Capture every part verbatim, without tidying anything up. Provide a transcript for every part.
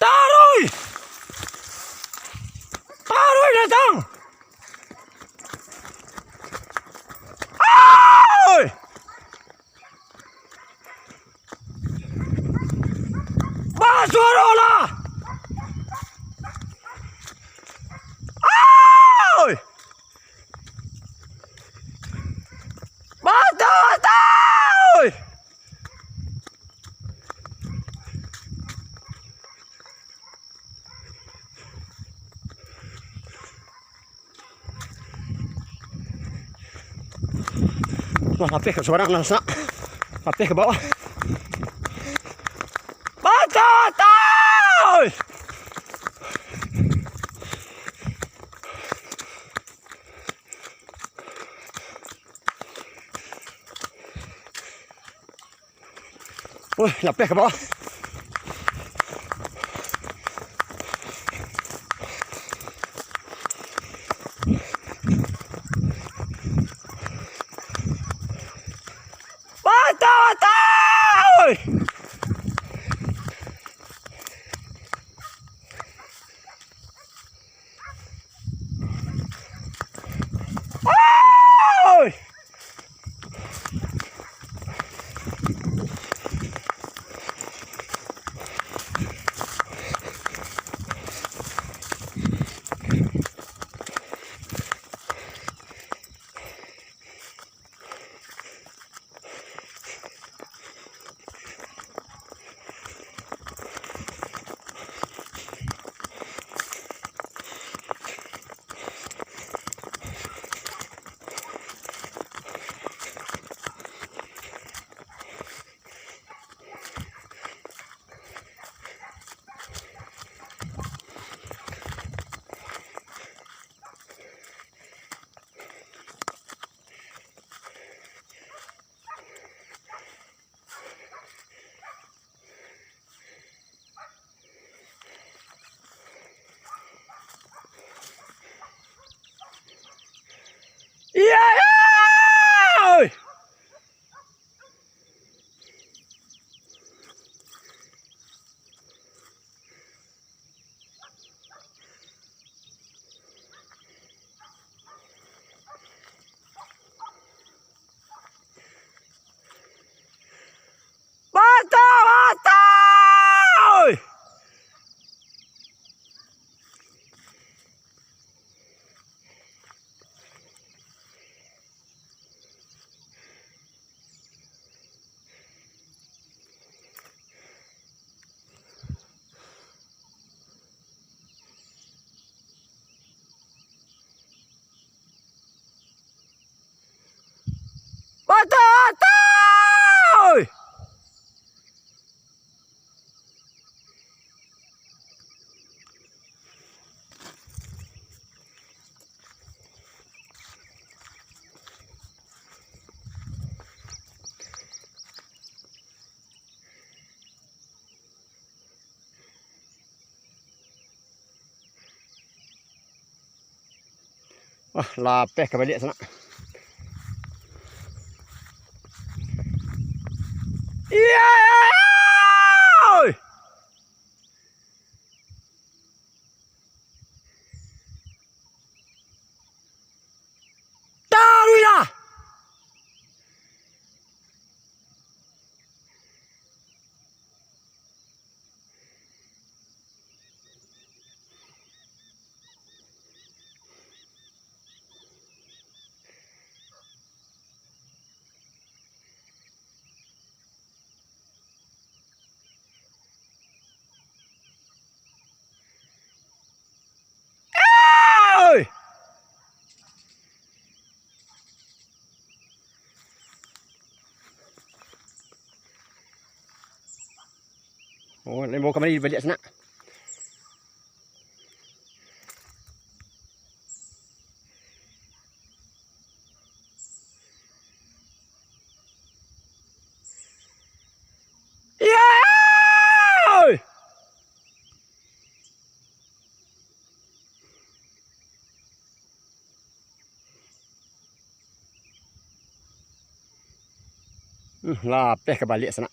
Taruih! Taruih datang! Oi! Basuarolah! Oi! Batua, batua! Lah, lapeh ka sabarang lah, Sanak. Lapeh ka bawah. Batua, batua! Woi, lapeh ka bawah. Batua, batua! Oi! Iya, iya! Batua, batua! Batua, batua! Wah, lapeh ka baliak, Sanak. Iya, iya, iya! Oi! Taruihlah! Oh, lai bao kamari baliak sanak. Iyo! Hmm, lapeh ka baliak sanak.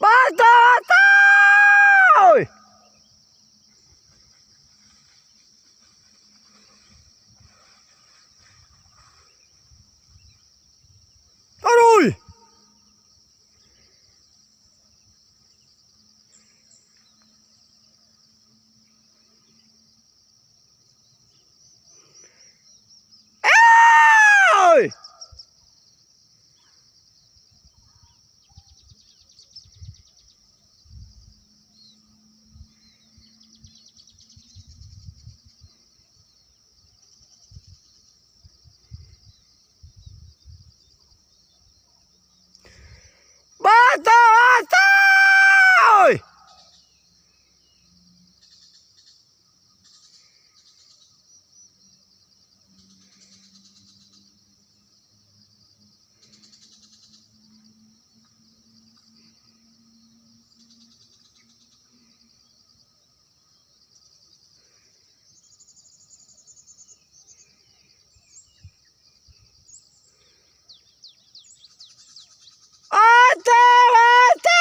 Batua, batua! Aduh! Oi! Batua, batua! Atau, atau!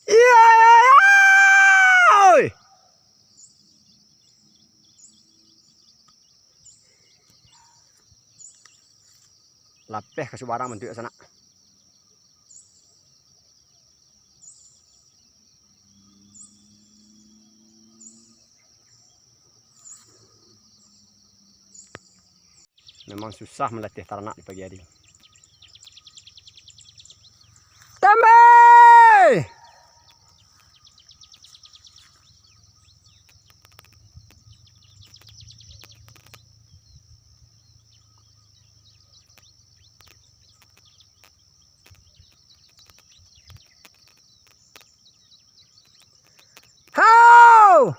Iyo, iyo, iyo! Lapeh ka subarang bantuak sanak. Memang susah malatih taranak di pagi hari. Tambai! Hau!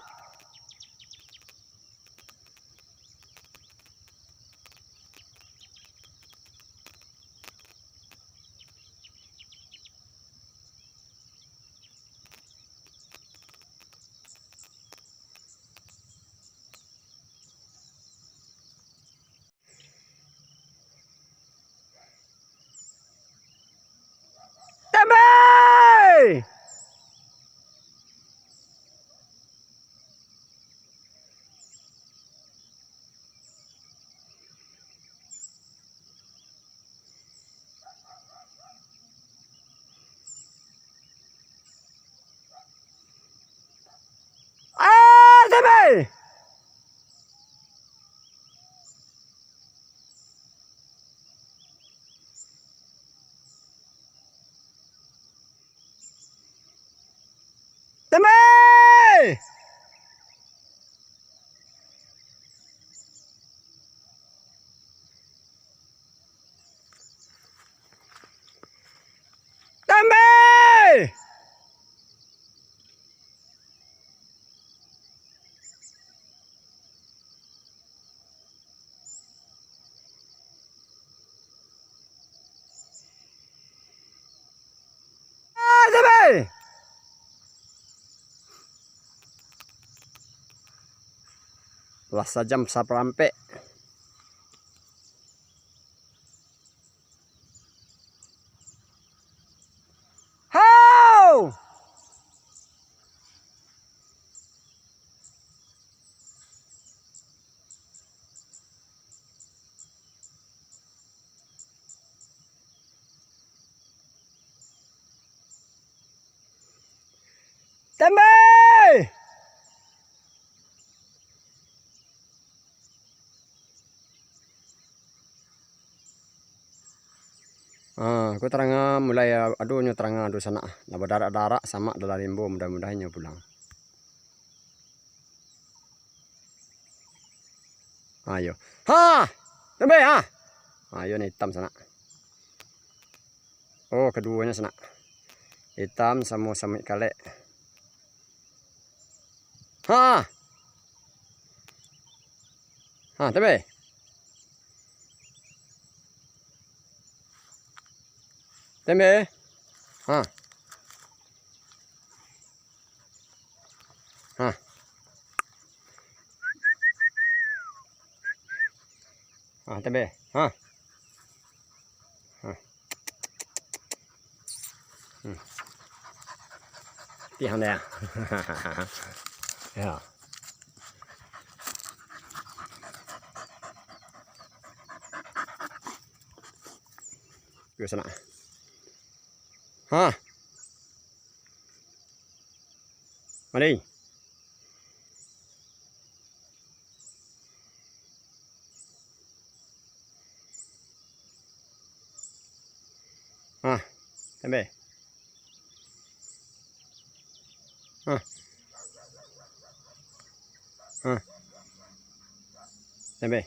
Tambai! Ah, tambai! Tambai! Tambai! Hei! Lah sajam saparampek. Hau! Tembe! Ah, ko taranga mulai, ah, adonyo taranga ado sanak, ah. Lah badarak-darak samak dalam rimbo, mudah-mudahan inyo pulang. Ayo. Ha! Tembe, ha! Ayo, ni itam sanak. Oh, kaduonyo sanak. Itam samo samuik kalek. Ha! Ha, tembe. Tembe. Ha. Ha. Ha, tembe. Ha. Ha. Hmm. Tiang dia. Ya. Ke sana. Ha. Mari. Ha, tembe. Ha. Ha. Tembe.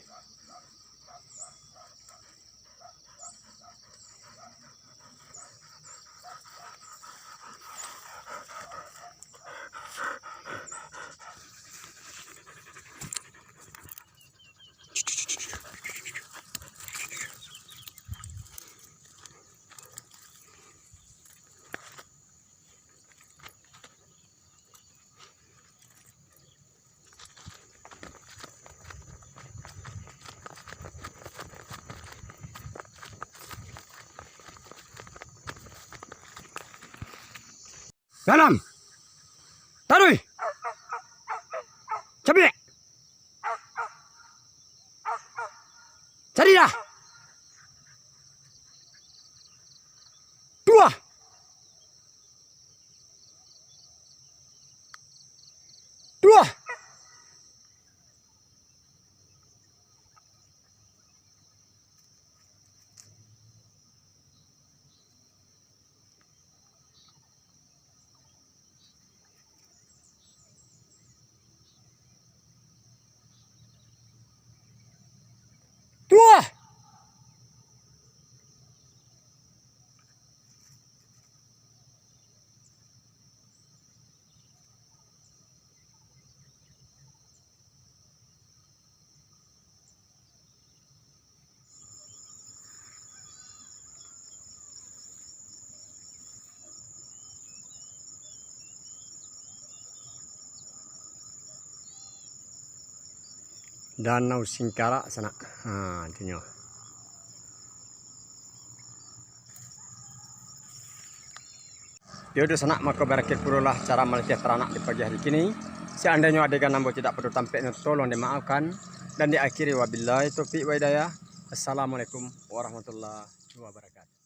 Dalam. Taruih. Cabiak. Carilah. Dua. Dua. Tuah! Danau Singkarak sanak. Ha, itu nyo. Yo, dusanak, mako barakhir pulolah acara malatiah taranak di pagi hari kini. Seandainyo adegan ambo tidak pado tampek nyo, tolong dimaafkan. Dan diakhiri, wabillahi taufiq wa hidayah. Assalamualaikum warahmatullahi wabarakatuh.